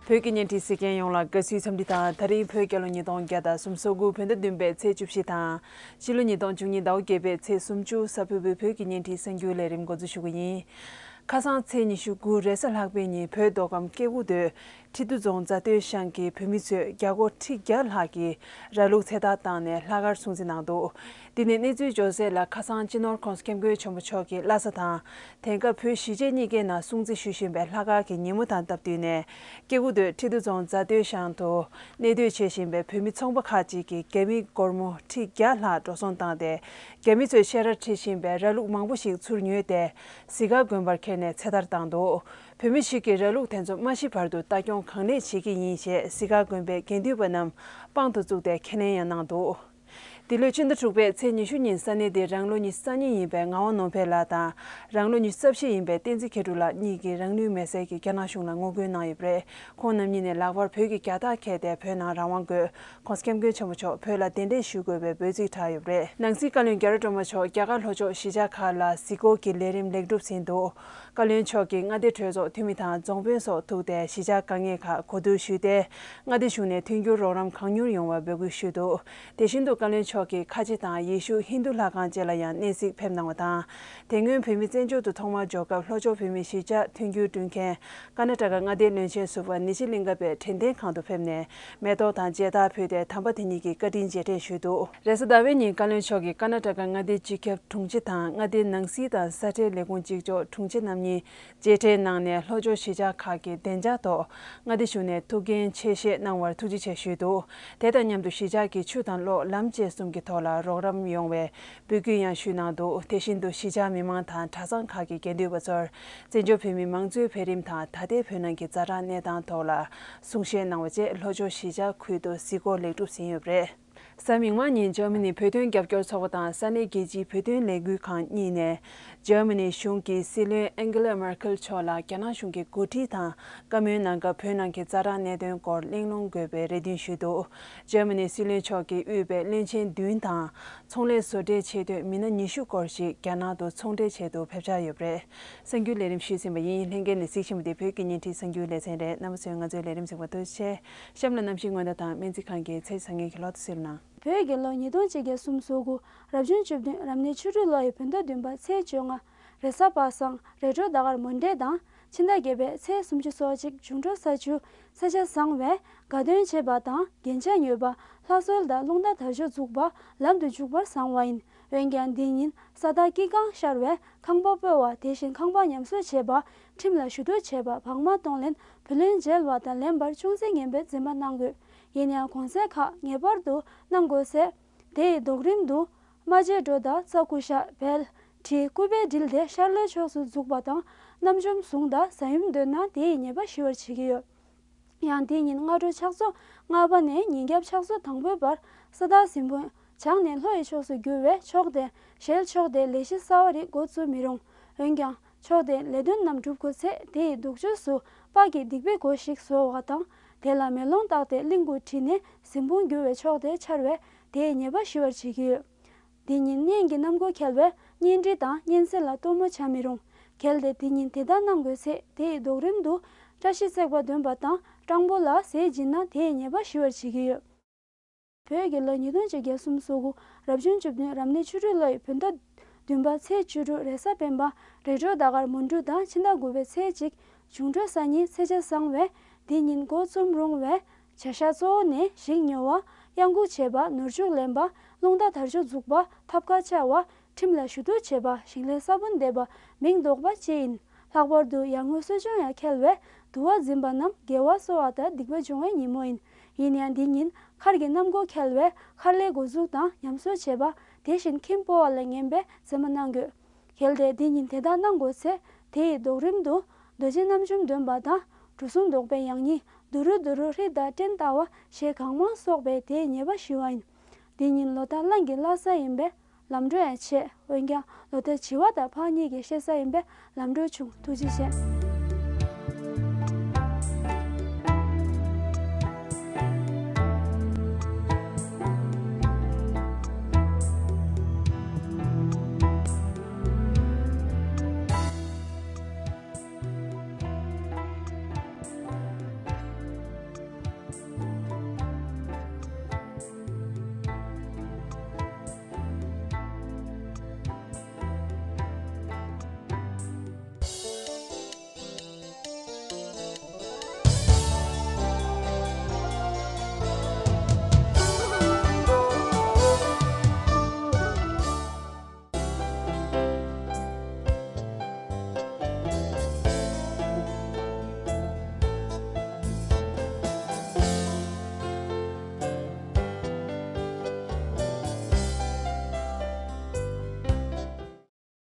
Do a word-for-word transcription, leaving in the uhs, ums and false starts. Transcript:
བོད་ཀྱི་བརྙན་འཕྲིན་གཟིགས་མཁན་ཡོངས་ལ་དགའ་བསུའི་འཚམས་འདྲི་དང་། ད་རིང་བོད་རྒྱལ་ལོ་ཉིས་སྟོང་བརྒྱ་དང་སུམ་ཅུ་སོ་དགུ་བོད་ཟླ་བདུན་པའི་ཚེས་བཅུ་བཞི་དང་། ཕྱི་ལོ་ཉིས་སྟོང་བཅུ་གཉིས་ཟླ་བ་བརྒྱད་པའི་ཚེས་སུམ་ཅུ། གཟའ་ཕུར་བུའི་བོད་ཀྱི་བརྙན་འཕྲིན་གསར་འགྱུར་ལས་རིམ་འགོ་འཛུགས་ཞུ་གི་ཡིན། ཁ་སང་ཚེས་ཉི་ཤུ་དགུ་རེས་གཟའ་ལྷག་པའི་ཉིན་བོད་མདོ་ཁམས་སྐྱེ་རྒུ་མདོའི་ཁྲི་འདུ་རྫོང་རྫ་སྟོད་ཤང་གི་བོད་མི་ཚོས་རྒྱ་སྒོར་ཁྲི་བརྒྱ་ལྷག་གི་ར་ལུག་ཚེ་ཐར་བཏང་ནས་ལྷག་དཀར་སྲུང་བརྩི་གནང་འདུག་དེ་ནས་གནས་ཚུལ་འབྱོར་གསལ་ལ། ཁ་སང་སྤྱི་ནོར་༸གོང་ས་༸སྐྱབས་མགོན་ཆེན་པོ་མཆོག་གིས་ལྷ་ས་དང་དེང་སྐབས་བོད་གཞིས་བྱེས་གཉིས་ཀའི་ནང་སྲུང་བརྩི་ཞུ་བཞིན་པའི་ལྷག་དཀར་གྱི་ཉིན་མོ་དང་སྟབས་བསྟུན་ནས། སྐྱེ་རྒུ་མདོའི་ཁྲི་འདུ་རྫོང་རྫ་སྟོད་ཤང་དུ་གནས་སྡོད་བྱེད་བཞིན་པའི་བོད་མི་ཚོང་པ་ཁག་ཅིག་གིས་རྒྱ་མི་སྒོར་མོ་ཁྲི་བརྒྱ་ལྷག་འགྲོ་སོང་བཏང་སྟེ། རྒྱ་མི་ཚོས་བཤས་རར་ཁྲིད་བཞིན་པའི་ར་ལུག་མང་པོ་ཞིག་ཚུར་ཉོས་ཏེ། གཟིགས་སྒར་དགོན་པར་ཁྱེར་ནས་ཚེ་ཐར་བཏང་འདུག་བོད་མི་ཞིག་གིས་ར་ལུག་དེ་ཚོ་མ་ཤི་བར་དུ་ལྟ་སྐྱོང་གང་ལེགས་བྱེད་ཀྱི་ཡིན་ཞེས་གཟིགས་སྒར་དགོན་པའི་དགེ་འདུན་པ་རྣམས་དཔང་དུ་བཙུགས་ཏེ་ཁས་ལེན་ཡང་གནང་འདུག་འདི་ལོའི་ཕྱི་ཟླ་དྲུག་པའི་ཚེས་ཉི་ཤུ་ཉིན་ས་གནས་འདིར་རང་ལོ་ཉི་ཤུ་རྩ་གཉིས་ཡིན་པའི་ངག་དབང་ནོར་འཕེལ་ལགས་དང་། རང་ལོ་ཉི་ཤུ་རྩ་བཞི་ཡིན་པའི་བསྟན་འཛིན་མཁས་གྲུབ་ལགས་གཉིས་ཀྱིས་རང་ལུས་མེར་སྲེག་གིས་རྒྱ་ནག་གཞུང་ལ་ངོ་རྒོལ་གནང་ཡོད་པ་རེད། ཁོང་རྣམ་གཉིས་ནས་ལག་པར་བོད་ཀྱི་རྒྱལ་རྟགས་འཁྱེར་ཏེ་བོད་ནང་རང་དབང་དགོས། ༸གོང་ས་༸སྐྱབས་མགོན་ཆེན་པོ་མཆོག་བོད་ལ་གདན་འདྲེན་ཞུ་དགོས་པའི་འབོད་ཚིག་བསྒྲགས་ཡོད་པ་རེད། ནང་སྲིད་བཀའ་བློན་རྒྱ་རི་སྒྲོལ་མ་མཆོག་རྒྱ་གར་ལྷོ་ཕྱོགས་གཞིས་ཆགས་ཁག་ལ་གཟིགས་སྐོར་གྱི་ལས་རིམ་ལེགས་གྲུབ་ཟིན་འདུག་བཀའ་བློན་མཆོག་གིས་མངའ་སྡེ་གྲོས་ཚོགས་འཐུས་མི་དང་རྫོང་དཔོན་སོགས་ཐུག་སྟེ་གཞིས་ཆགས་དཀའ་ངལ་ཁག་གོ་བསྡུར་ཞུས་ཏེ། མངའ་སྡེ་གཞུང་ནས་མཐུན་འགྱུར་རོགས་རམ་གང་མྱུར་ཡོང་བའི་འབོད་སྐུལ་ཞུས་འདུག་དེ་བཞིན་དུ་བཀའ་བློན་མཆོག་གིས་ཁ་ཆེ་དང་ཡེ་ཤུ་ཧིན་རྡུ་ལྷ་ཁང་བཅས་ལ་ཡང་གནས་གཟིགས་ཕེབས་གནང་བ་དང་། དེ་སྔོན་བོད་མི་བཙན་བྱོལ་དུ་ཐོག་མར་འབྱོར་སྐབས་ལྷོ་ཕྱོགས་བོད་མིའི་གཞིས་ཆགས་མཐུན་འགྱུར་བསྐྲུན་མཁན་ཀར་ནཱ་ཊ་ཀ་མངའ་སྡེའི་བློན་ཆེན་ཟུར་པ་ནི་ཤི་ལིང་ག་པའི་དྲན་རྟེན་ཁང་དུ་ཕེབས་ནས་མེ་ཏོག་དང་མཇལ་དར་ཕུལ་ཏེ་དམ་པ་དེ་ཉིད་ཀྱི་བཀའ་དྲིན་རྗེས་དྲན་ཞུས་འདུག་རེས་གཟའ་ཟླ་བའི་ཉིན་བཀའ་བློན་མཆོག་གིས་ཀར་ནཱ་ཊ་ཀ་མངའ་སྡེའི་སྤྱི་ཁྱབ་དྲུང་ཆེ་དང་མངའ་སྡེའི་ནང་སྲིད་དང་ས་ཁྲའི་ལས་ཁུངས་གཅིག་ལྕོགས་དྲུང་ཆེ་རྣམ་གཉིས་མཇལ་འཕྲད་གནང་ནས་ལྷོ་ཕྱོགས་གཞིས་ཆགས་ཁག་གི་བདེ་འཇགས་ཐོག་མངའ་སྡེ་གཞུང་ནས་ཐུགས་འགན་ཆེ་བཞེས་གནང་བར་ཐུགས་རྗེ་ཆེ་ཞུས་འདུག་དེ་དང་མཉམ་དུ་གཞིས་ཆགས་ཀྱི་ཆུ་དང་གློག་ལམ་བཅས་གསུམ་གྱི་ཐོག་ལ་རོགས་རམ་ཡོང་བའི་འབོད་སྐུལ་ཡང་ཞུས་གནང་འདུག་དེ་བཞིན་དུ་གཞིས་ཆགས་མི་མང་དང་གྲྭ་ཚང་ཁག་གི་དགེ་འདུན་པ་ཚོར་བཙན་བྱོལ་བོད་མིའི་མང་གཙོའི་འཕེལ་རིམ་དང་ད་ལྟའི་བོད་ནང་གི་ཛ་དྲག་གནས་སྟངས་ཐོག་ལ་གསུང་བཤད་གནང་བ་བཅས་ལྷོ་ཕྱོགས་གཞིས་ཆགས་ཁུལ་དུ་གཟིགས་སྐོར་ལེགས་གྲུབ་ཟིན་ཡོད་པ་རེད། གཟའ་མིག་དམར་ཉིན་འཇར་མ་ནི་བོད་དོན་རྒྱབ་སྐྱོར་ཚོགས་པ་དང་ས་གནས་རྒྱལ་སྤྱིའི་བོད་དོན་ལས་འགུལ་ཁང་གཉིས་ནས། འཇར་མ་ནི་གཞུང་གི་སྲིད་བློན་ཨན་གེ་ལ་མར་ཁེལ་མཆོག་ལ་རྒྱ་ནག་གཞུང་གིས་འགོ་ཁྲིད་དང་བཀའ་མོལ་གནང་སྐབས་བོད་ནང་གི་ཛ་དྲག་གནད་དོན་སྐོར་གླེང་སློང་དགོས་པའི་རེ་འདུན་ཞུས་འདུག་འཇར་མ་ནི་སྲིད་བློན་མཆོག་གིས་དབུས་པའི་བློན་ཆེན་བདུན་དང་ཚོང་ལས་བཟོ་གྲྭའི་ཆེས་མཐོའི་མི་སྣ་ཉི་ཤུ་སྐོར་ཞིག་རྒྱ་ནག་ཏུ་ཚོང་འབྲེལ་ཆེད་དུ་ཕེབས་འཆར་ཡོད་པ་རེད། གསར་འགྱུར་ལས་རིམ་ཞུས་ཟིན་པ་ཡིན། ལྷན་རྒྱས་ནས་གཟིགས་བཞིན་པ་དེ་བོད་ཀྱི་བརྙན་འཕྲིན་གསར་འགྱུར་ལེ་ཚན་རེད། རྣམ་པ་ཚོས་ང་ཚོའི་ལས་རིམ་གཟིགས་པར་ཐུགས་རྗེ་ཆེ། གཤམ་ལ་གནམ་གཤིས་སྔོན་བརྡ་དང་སྨན་རྩིས་ཁང་གི་ཚེས་བཟང་ངན་གྱི་ལོ་ཐོ་གསལ་གནང་། བོད་རྒྱལ་ལོ་ཉིས་སྟོང་གཅིག་བརྒྱ་སུམ་ཅུ་སོ་དགུ་རབ་བྱུང་བཅུ་བདུན་རབ་གནས་ཆུ་སྦྲུལ་ལོ་ཡི་བོད་ཟླ་བདུན་པ་ཚེས་བཅོ་ལྔ་རེས་གཟའ་པ་སངས་རེས་དྲོ་ཟླ་སྐར་མོན་གྲོ་དང་ཕྱི་ཟླ་བརྒྱད་པའི་ཚེས་སུམ་ཅུ་སོ་གཅིག་གཞུང་དྲོ་ས་ཆུ་ཚེས་ཆ་བཟང་བས་དགའ་སྟོན་བྱེད་པ་དང་རྒྱན་ཆ་ཉོས་པ་ལྷ་གསོལ་དང་རླུང་རྟ་དར་ལྕོག་འཛུགས་པ་ལམ་དུ་འཇུག་པར་བཟང་བ་ཡིན། འོན་ཀྱང་འདི་ཉིན་ས་བདག་སྐྱེ་གང་ཤར་བས་ཁང་པ་སྤོ་བ་དེ་བཞིན་ཁང་པ་ཉམས་གསོ་བྱེད་པ་ཁྲིམས་ལ་ཞུ་གཏུག་བྱེད་པ་བག་མ་གཏོང་ལེན་བུ་ལོན་འཇལ་བ་དང་ལེན་པར་ཅུང་ཟད་ངན་པའི་འཛེམ་པ་གནང་དགོས། ཡིན་ཡང་གོང་གསལ་ཁག་ངེས་པར་དུ་གནང་དགོས་ཟེར། དེ་ཡི་ལྡོག་རིམ་དུ། རྨ་བྱའི་སྒྲོ་དང་རྩྭ་ཀུ་ཤ་བལ། གྲི་སྐུད་པས་དྲིལ་ཏེ་ཤར་ལྷོའི་ཕྱོགས་སུ་འཛུགས་པ་དང་རྣམ་འཇོམས་ཟུངས་དང་ཟ་ཡུམ་འདོན་ན་དེ་ཡི་ཉེས་པ་ཞི་བར་བྱེད་ཀྱི་ཡོད། ཡང་དེ་ཉིན་སྔ་དྲོ་ཕྱག་ཚོད་ལྔ་པ་ནས་ཉིན་རྒྱབ་ཕྱག་ཚོད་དང་པོའི་བར་ས་བདག་གཟིམ་དཔོན་བྱང་ནས་ལྷོ་ཡི་ཕྱོགས་སུ་བསྒྱུར་བས་ཕྱོགས་དེར་ཞལ་ཕྱོགས་དེར་ལས་གཞི་གསར་བ་རིགས་འགོ་བཙུགས་མི་རུང་། འོན་ཀྱང་། ཕྱོགས་དེར་ལས་དོན་རྣམས་སྒྲུབ་དགོས་ཚེ་དེ་ཡི་ལྡོག་ཕྱོགས་སུ་དཔའ་གི་སྡིག་པའི་སྒོ་ཞིག་བཟོ་བ་དང་། དེ་ལ་མེ་ལོང་བཏགས་ཏེ་གླིང་དགུ་བྲིས་ནས་གཟིམ་དཔོན་བསྒྱུར་བས་ཕྱོགས་དེར་འཕྱར་བས་དེའི་ཉེས་པ་ཞི་བར་བྱེད་ཀྱི་ཡོད། འདི་ཉིན་གཉེན་གྱི་གནམ་སྒོ་འཁེལ་བས་གཉེན་སྒྲིག་དང་གཉེན་སྲིད་ལ་སྟོན་མོ་བྱ་མི་རུང་། གལ་ཏེ་དེ་ཉིན་དེ་ལྟར་གནང་དགོས་ཚེ་དེ་ཡི་ལྡོག་རིམ་དུ། བཀྲ་ཤིས་བརྩེགས་པ་འདོན་པ་དང་སྤྲང་པོ་ལ་ཟས་སྦྱིན་ན་དེ་ཡི་ཉེས་པ་ཞི་བར་བྱེད་ཀྱི་ཡོད། བོད་ཀྱི་ལོ་ཉིས་སྟོང་གཅིག་བརྒྱ་སུམ་ཅུ་སོ་དགུ་རབ་བྱུང་བཅུ་བདུན་རབ་གནས་ཆུ་སྦྲུལ་ལོ་ཡི་བོད་ཟླ་བདུན་པ་ཚེས་བཅུ་དྲུག་རེས་གཟའ་སྤེན་པ་རེས་དྲོ་ཟླ་སྐར་མོན་དྲུག་དང་ཕྱི་ཟླ་དགུ་པའི་ཚེས་གཅིག་གཞུང་དྲོ་གཟའ་ཉི་ཚེས་ཆ་བཟང་བས་འདི་ཉིན་འགོ་རྩོམ་རུང་བས་བྱ་ཤ་གཙོ་བོ་ནས་ཞིང་ཉོ་བ། གཡང་འགུགས་བྱེད་པ། ནོར་ཕྱུགས་ལེན་པ། རླུང་རྟ་དར་ལྕོག་འཛུགས་པ། ཐབ་ཀ་བཅའ་བ། ཁྲིམས་ལ་ཞུ་གཏུག་བྱེད་པ། ཞིང་ལས་ས་བོན་འདེབས་པ། མིང་འདོགས་པ་བཅས་ཡིན། ལྷག་པར་དུ་ཡར་ངོའི་གསོ་སྦྱོང་ཡང་འཁེལ་བས་དུ་བ་འཛིན་པ་རྣམས་དགེ་བ་གསོ་བ་དང་སྡིག་པ་སྦྱོང་བའི་ཉིན་མོ་ཡིན། ཡིན་ཡང་འདི་ཉིན་མཁར་གྱི་གནམ་སྒོ་འཁེལ་བས་མཁར་ལས་འགོ་འཛུགས་དང་ཉམས་གསོ་བྱེད་པ། དེ་བཞིན་ཁྱིམ་སྤོ་བ་ལ་ངན་པའི་འཛེམ་པ་གནང་དགོས། གལ་ཏེ་འདི་ཉིན་དེ་དག་གནང་དགོས་ཚེ་དེ་ཡི་ལྡོག་རིམ་དུ། རྡོ་རྗེ་རྣམ་འཇོམས་འདོན་པ་དང་གྲུ་གསུམ་བཟློག་པའི་ཡང་སྙིང་དུ་རུ་དུ་རུ་ཧྲཱིཿདང་ཊཱིཿདང་ཝ་ཞེས་གང་མང་གསོག་པས་དེའི་ཉེས་པ་ཞི་བ་ཡིན། འདི་ཉིན་ལོ་ཟླ་གླང་གི་བླ་གཟའ་ཡིན་པས་ལམ་འགྲོ་ཡང་ཆེ། འོན་ཀྱང་ལོ་ཟླ་བྱི་བ་དང་ཕག་གཉིས་ཀྱི་བཤད་གཟའ་ཡིན་པས་ལམ་འགྲོ་ཆུང་། ཐུགས་རྗེ་ཆེ།